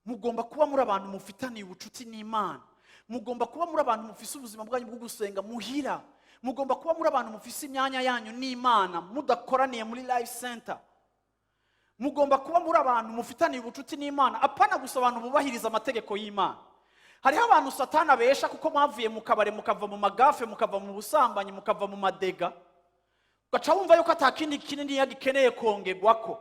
Mugomba kuba muri abantu mufitaniye ubucuti n'Imana. Mugomba kuba muri abantu mufise ubuzima bwanyu bwo gusenga muhira. Mugomba kuba muri abantu mufise imyanya yanyu n'Imana mudakoraniye muri Life Center. Mugomba kuba muri abantu mufitaniye ubucuti n'Imana, apana gusa abantu bubahiriza amategeko y'Imana. Hariho abantu Satani abesha kuko mwavuye mu kabare, mukava mu magafe, mukava mu busambanyi, mukava mu madega, ugaca wumva yuko atakindi kinini gikeneye kongerwako.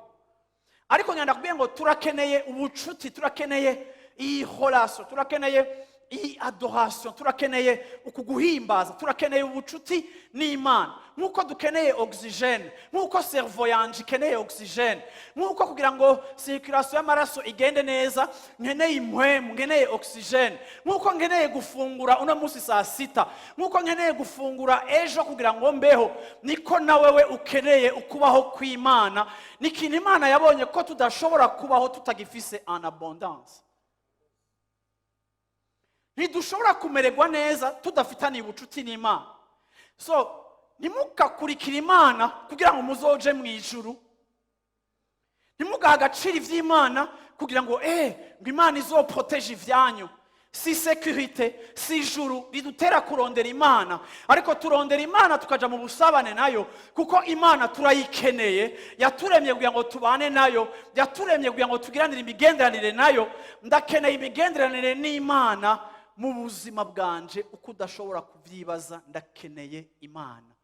Ariko ngenda kubwira ngo turakeneye ubucuti, turakeneye iyi relation, turakeneye iyi adoration, turakeneye uku guhimbaza, turakeneye ubucuti n'Imana nk'uko dukeneye oxygène, nk'uko cerveau yanje ikeneye oxygène, nk'uko kugira ngo circulation y'amaraso igende neza nkeneye impwemu, nkeneye oxygène, nk'uko nkeneye gufungura uno munsi saa 6, nk'uko nkeneye gufungura ejo kugira ngo mbeho, niko na wewe ukeneye ukubaho kw'Imana. Ni ikintu Imana yabonye ko tudashobora kubaho tutagifise en abondance. Ntidushobora kumererwa neza tudafitaniye ubucuti n'Imana. So ntimugakurikire Imana kugira ngo muzoje mu ijuru. Ntimugahe agaciro iby'Imana kugira ngo ngo Imana izoprotéger ibyanyu. Si sécurité, si ijuru ridutera kurondera Imana, ariko turondera Imana tukaja mu busabane nayo kuko Imana turayikeneye. Yaturemye kugira ngo tubane nayo, yaturemye kugira ngo tugiranire imigenderanire nayo. Ndakeneye imigenderanire n'Imana mu buzima bwanje uko udashobora kubyibaza. Ndakeneye Imana.